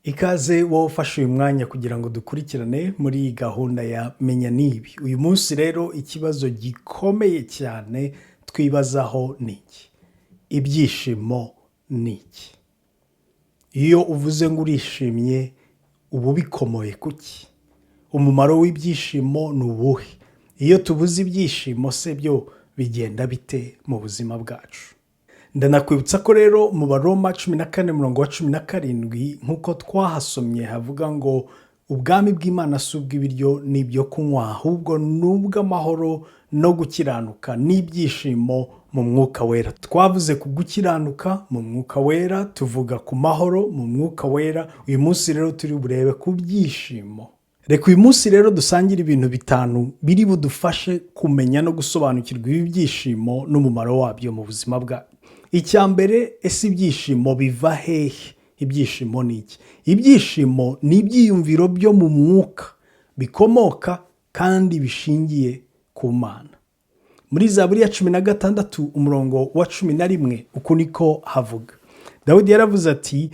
Ikaze wowe ufashe uyu mwanya kugira ngo dukurikirane muri iyi gahunda ya Menya N'ibi. Uyu munsi rero ikibazo gikomeye cyane twibazaho ni iki: ibyishimo ni iki? Iyo uvuze ngo urishimye, uba ubikomoye ku ki? Umumaro w'ibyishimo ni uwuhe? Iyo tubuze ibyishimo se byo bigenda bite mu buzima bwacu? Ndanakwibutsa ko rero mu Baroma 14 umurongo wa 17, nk'uko twahasomye, havuga ngo ubwami bw'Imana si ubw'ibiryo n'ibyo kunywa, ahubwo ni ubw'amahoro no gukiranuka n'ibyishimo mu Mwuka Wera. Twavuze ku gukiranuka mu Mwuka Wera, tuvuga ku mahoro mu Mwuka Wera. Uyu munsi rero turi burebe ku byishimo. Reka uyu munsi rero dusangire ibintu bitanu biri budufashe kumenya no gusobanukirwa ibi byishimo n'umumaro wabyo mu buzima bwacu. Icya mbere, ese ibyishimo biva hehe? Ibyishimo ni iki? Ibyishimo ni ibyiyumviro byo mu mwuka bikomoka kandi bishingiye ku Mana. Muri Zaburi ya 16 umurongo wa 11, uku niko havuga. Dawidi yaravuze ati: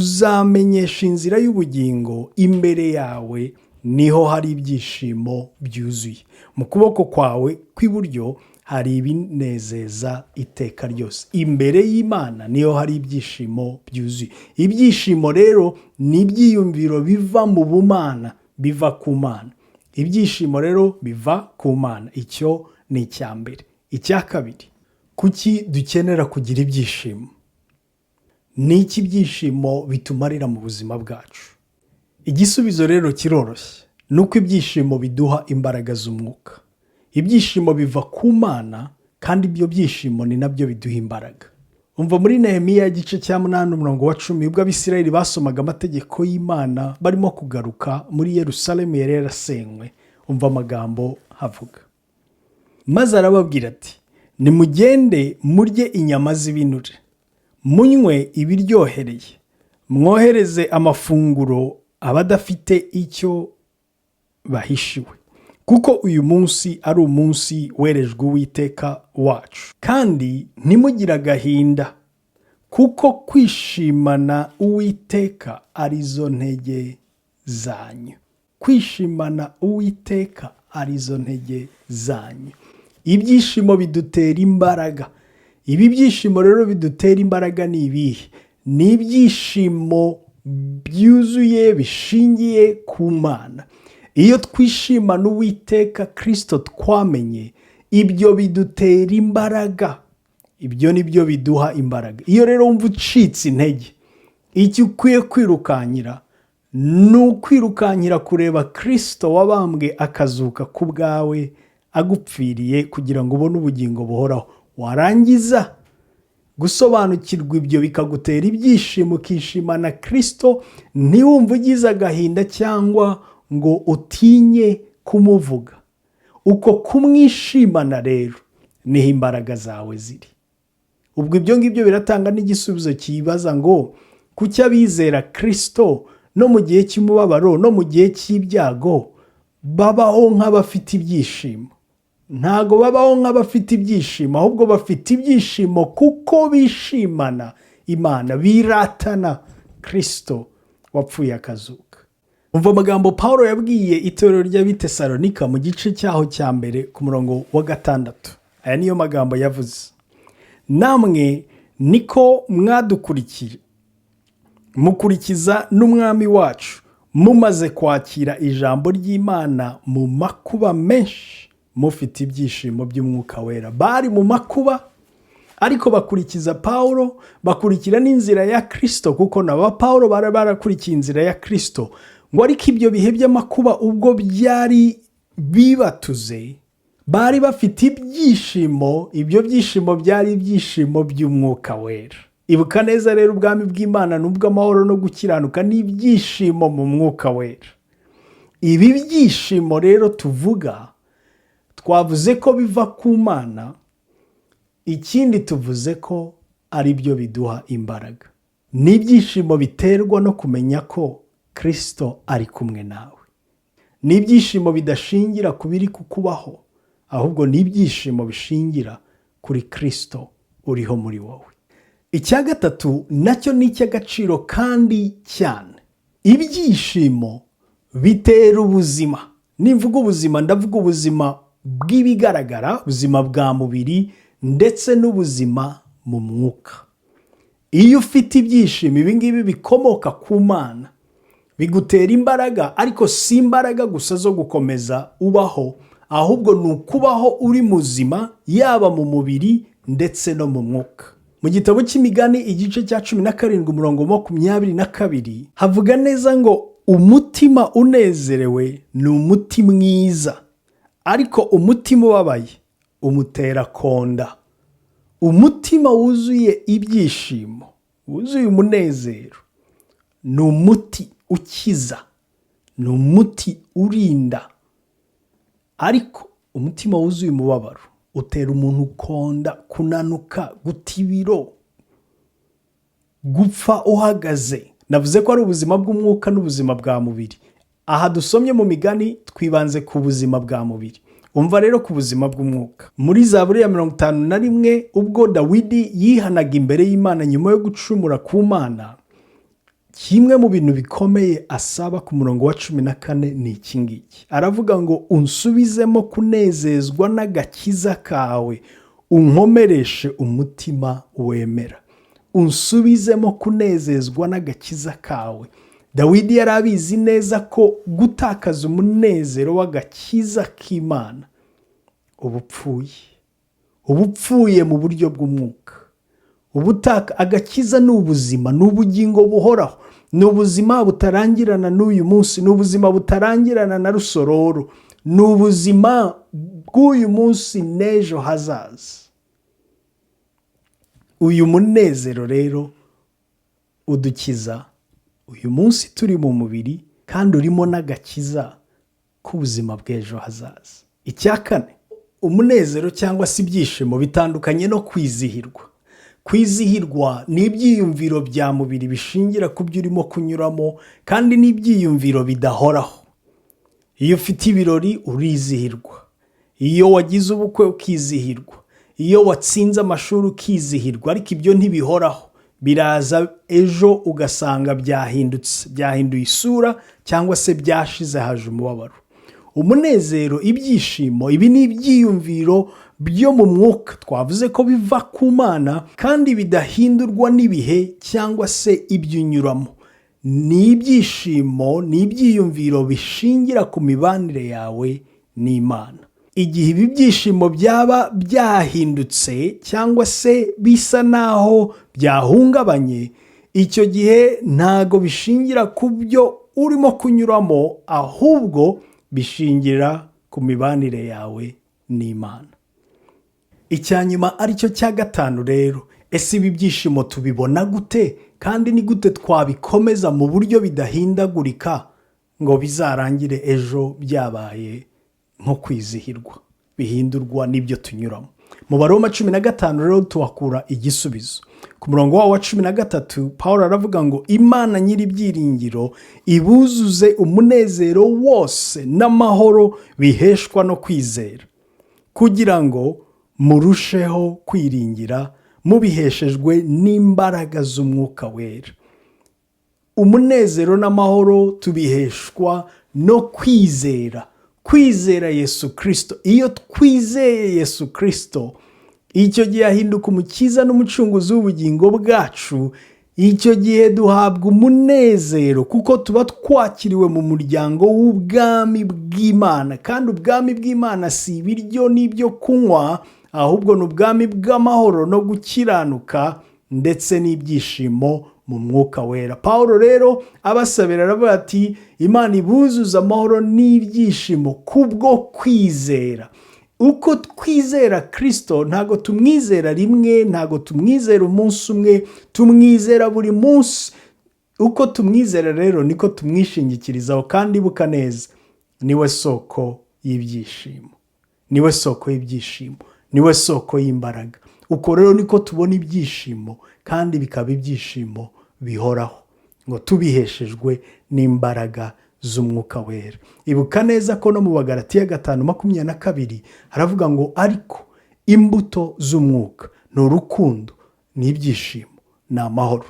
"Uzamenyesha inzira y'ubugingo, imbere yawe niho hari ibyishimo byuzuye, mu kuboko kwawe kw'iburyo hari ibinezeza iteka ryose." Imbere y'Imana niho hari ibyishimo byuzuye. Ibyishimo rero ni ibyiyumviro biva mu bumana, biva ku Mana. Ibyishimo rero biva ku Mana. Icyo ni icya mbere. Icya kabiri, kuki dukenera kugira ibyishimo? Ni iki ibyishimo bitumarira mu buzima bwacu? Igisubizo rero kiroroshye, ni uko ibyishimo biduha imbaraga z'umwuka. Ibyishimo biva ku Mana, kandi ibyo byishimo ni nabyo biduha imbaraga. Umva muri Nehemiya igice cya 8 umurongo wa 10, ubwo Abisirayeli basomaga amategeko y'Imana barimo kugaruka muri Yerusalemu yari yarasenywe. Umva amagambo havuga: "Maze arababwira ati: 'Nimugende murye inyama z'ibinure, munywe ibiryohereye, mwohereze amafunguro abadafite icyo bahishiwe, kuko uyu munsi ari umunsi werejwe Uwiteka wacu. Kandi ntimugire agahinda, kuko kwishimana Uwiteka arizo ntege zanyu.'" Kwishimana Uwiteka arizo ntege zanyu. Ibyishimo bidutera imbaraga. Ibi byishimo rero bidutera imbaraga ni ibihe? Ni ibyishimo byuzuye bishingiye ku Mana. Iyo twishimana Uwiteka Kirisito twamenye, ibyo bidutera imbaraga. Ibyo ni byo biduha imbaraga. Iyo rero wumva ucitse intege, icyo ukwiye kwirukankira ni ukwirukankira kureba Kirisito wabambwe akazuka ku bwawe, agupfiriye kugira ngo ubone ubugingo buhoraho. Warangiza gusobanukirwa ibyo, bikagutera ibyishimo, ukishimana Kirisito, ntiwumve ugize agahinda cyangwa ngo utinye kumuvuga. Uko kumwishimana rero niho imbaraga zawe ziri. Ubwo ibyo ngibyo biratanga n'igisubizo kibaza ngo kuki abizera Kirisito no mu gihe cy'umubabaro no mu gihe cy'ibyago babaho nk'abafite ibyishimo? Ntago babaho nk'abafite ibyishimo, ahubwo bafite ibyishimo kuko bishimana Imana, biratana Kirisito wapfuye akazuka. Umva amagambo Paul yabwiye itorero ry'Abitesalonika mu gice cyaho cya mbere ku murongo wa 6. Aya niyo magambo yavuze: "Namwe niko mwadukurikiye, mukurikiza n'Umwami wacu, mumaze kwakira ijambo ry'Imana mu makuba menshi, mufite ibyishimo by'Umwuka Wera." Bari mu makuba, ariko bakurikiza Pawulo, bakurikira n'inzira ya Kirisito, kuko na Pawulo bari barakurikiye inzira ya Kirisito. Ngo ariko ibyo bihe by'amakuba ubwo byari bibatuze, bari bafite ibyishimo. Ibyo byishimo byari ibyishimo by'Umwuka Wera. Ibuka neza rero, ubwami bw'Imana ni ubw'amahoro no gukiranuka n'ibyishimo mu Mwuka Wera. Ibi byishimo rero tuvuga, twavuze ko biva ku Mana. Ikindi tuvuze ko ari byo biduha imbaraga. Ni ibyishimo biterwa no kumenya ko Kirisito ari kumwe nawe. Ni ibyishimo bidashingira ku biri kukubaho, ahubwo ni ibyishimo bishingira kuri Kirisito uriho muri wowe. Icya gatatu nacyo ni icy'agaciro kandi cyane. Ibyishimo bitera ubuzima. Nimvuga ubuzima, ndavuga ubuzima bw'ibigaragara, ubuzima bwa mubiri ndetse n'ubuzima mu mwuka. Iyo ufite ibyishimo, ibi ngibi bikomoka ku Mana, bigutera imbaraga, ariko si imbaraga gusa zo gukomeza ubaho, ahubwo ni ukubaho uri muzima, yaba mu mubiri ndetse no mu mwuka. Mu gitabo cy'Imigani, igice cya 17, umurongo 22, havuga neza ngo: "Umutima unezerewe ni umuti mwiza, ariko umutima ubabaye umutera konda." Umutima wuzuye ibyishimo, wuzuye umunezero, ni umuti ukiza, ni umuti urinda, ariko umutima wuzuye umubabaro utera umuntu konda, kunanuka, guta ibiro, gupfa uhagaze. Navuze ko ari ubuzima bw'umwuka n'ubuzima bwa mubiri. Aha dusomye mu Migani twibanze ku buzima bwa mubiri. Umva rero ku buzima bw'umwuka. Muri Zaburi ya 51, ubwo Dawidi yihanaga imbere y'Imana nyuma yo gucumura ku Mana, kimwe mu bintu bikomeye asaba ku murongo wa 14 ni iki ngiki. Aravuga ngo: "Unsubizemo kunezezwa n'agakiza kawe, unkomereshe umutima wemera." Unsubizemo kunezezwa n'agakiza kawe. Dawidi yari abizi neza ko gutakaza umunezero w'agakiza k'Imana, uba upfuye, uba upfuye mu buryo bw'umwuka. Ubutaka agakiza ni ubuzima, ni ubugingo buhoraho, ni ubuzima butarangirana n'uyu munsi, ni ubuzima butarangirana na Rusororo, ni ubuzima bw'uyu munsi n'ejo hazaza. Uyu munezero rero udukiza uyu munsi turi mu mubiri, kandi urimo n'agakiza k'ubuzima bw'ejo hazaza. Icya kane, umunezero cyangwa se ibyishimo bitandukanye no kwizihirwa. Kwizihirwa ni ibyiyumviro bya mubiri bishingira ku byo urimo kunyuramo, kandi n'ibyiyumviro bidahoraho. Iyo ufite ibirori urizihirwa, iyo wagize ubukwe ukizihirwa, iyo watsinze amashuri ukizihirwa, ariko ibyo ntibihoraho. Biraza ejo ugasanga byahindutse, byahinduye isura, cyangwa se byashize, haje umubabaro. Umunezero, ibyishimo, ibi ni ibyiyumviro byo mu mwuka twavuze ko biva ku Mana kandi bidahindurwa n'ibihe cyangwa se ibyo unyuramo. Ni ibyishimo, ni ibyiyumviro bishingira ku mibanire yawe n'Imana. Igihe ibi byishimo byaba byahindutse cyangwa se bisa naho byahungabanye, icyo gihe ntago bishingira ku byo urimo kunyuramo, ahubwo bishingira ku mibanire yawe n'Imana. Icya nyuma, aricyo cya gatanu rero, ese ibi byishimo tubibona gute, kandi ni gute twabikomeza mu buryo bidahindagurika ngo bizarangire ejo byabaye nko kwizihirwa, bihindurwa n'ibyo tunyuramo? Mu Baroma 15 rero tuhakura igisubizo. Ku murongo wawo wa 13, Paul aravuga ngo: "Imana nyiri ibyiringiro ibuzuze umunezero wose n'amahoro biheshwa no kwizera, kugira ngo murusheho kwiringira mubiheshejwe n'imbaraga z'Umwuka Wera." Umunezero n'amahoro tubiheshwa no kwizera, kwizera Yesu Kirisito. Iyo twizeye Yesu Kirisito, icyo gihe ahinduka Umukiza n'Umucunguzi w'ubugingo bwacu. Icyo gihe duhabwa umunezero kuko tuba twakiriwe mu muryango w'ubwami bw'Imana. Kandi ubwami bw'Imana si ibiryo n'ibyo kunywa, ahubwo ni ubwami bw'amahoro no gukiranuka ndetse n'ibyishimo mu Mwuka Wera. Paul rero abasabira, aravuga ati: "Imana ibuzuza amahoro n'ibyishimo kubwo kwizera." Uko twizera Kirisito, ntabwo tumwizera rimwe, ntabwo tumwizera umunsi umwe, tumwizera buri munsi. Uko tumwizera rero niko tumwishingikirizaho. Kandi ibuka neza, niwe soko y'ibyishimo, niwe soko y'ibyishimo, niwe soko y'imbaraga. Uko rero niko tubona ibyishimo, kandi bikaba ibyishimo bihoraho, ngo tubiheshejwe n'imbaraga z'Umwuka Wera. Ibuka neza ko no mu Bagaratiya 5:22 haravuga ngo: "Ariko imbuto z'Umwuka ni urukundo, ni ibyishimo, ni amahoro."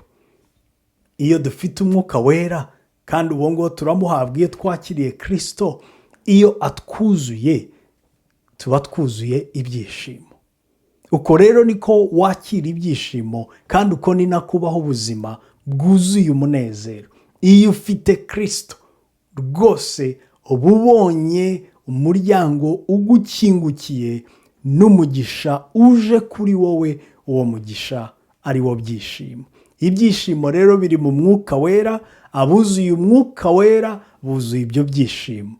Iyo dufite Umwuka Wera Kandi uwo nguwo turamuhabwa iyo twakiriye Kirisito. Iyo atwuzuye, tuba twuzuye ibyishimo. Uko rero niko wakira ibyishimo, kandi uko ni nako ubaho ubuzima bwuzuye umunezero. Iyo ufite Kirisito rwose, uba ubonye umuryango ugukingukiye n'umugisha uje kuri wowe, uwo mugisha ari wo byishimo. Ibyishimo rero biri mu Mwuka Wera. Abuzuye Umwuka Wera buzuye ibyo byishimo.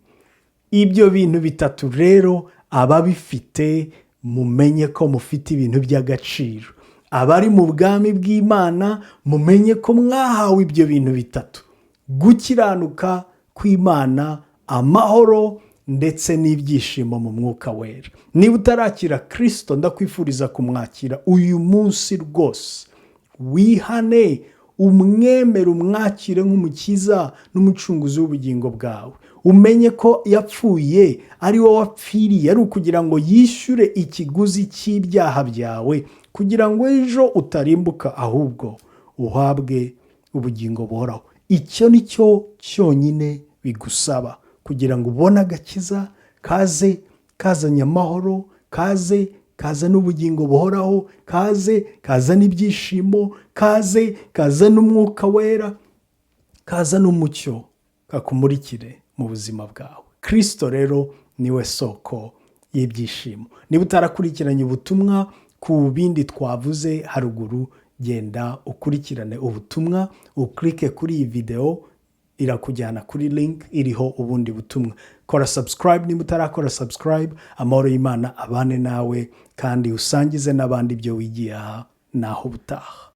Ibyo bintu bitatu rero, ababifite mumenye ko mufite ibintu by'agaciro. Abari mu bwami bw'Imana, mumenye ko mwahawe ibyo bintu bitatu: gukiranuka kw'Imana, amahoro ndetse n'ibyishimo mu Mwuka Wera. Niba utarakira Kirisito, ndakwifuriza kumwakira uyu munsi rwose. Wihane, umwemere, umwakire nk'Umukiza n'Umucunguzi w'ubugingo bwawe. Umenye ko yapfuye ari wowe wapfiriye, ari ukugira ngo yishyure ikiguzi cy'ibyaha byawe, kugira ngo ejo utarimbuka, ahubwo uhabwe ubugingo buhoraho. Icyo ni cyo cyonyine bigusaba kugira ngo ubone agakiza kaze kazanye amahoro, kaze kazana ubugingo buhoraho, kaze kazana ibyishimo, kaze kazana Umwuka Wera, kaza n'umucyo kakumurikire mu buzima bwawe. Kirisito rero niwe soko y'ibyishimo. Niba utarakurikiranye ubutumwa ku bindi twavuze haruguru, genda ukurikirane ubutumwa, uclicke kuri iyi videwo, irakujyana kuri link iriho ubundi butumwa. Kora subscribe niba utarakora subscribe. Amahoro y'Imana abane nawe, kandi usangize n'abandi ibyo wigiye aha. Naho ubutaha.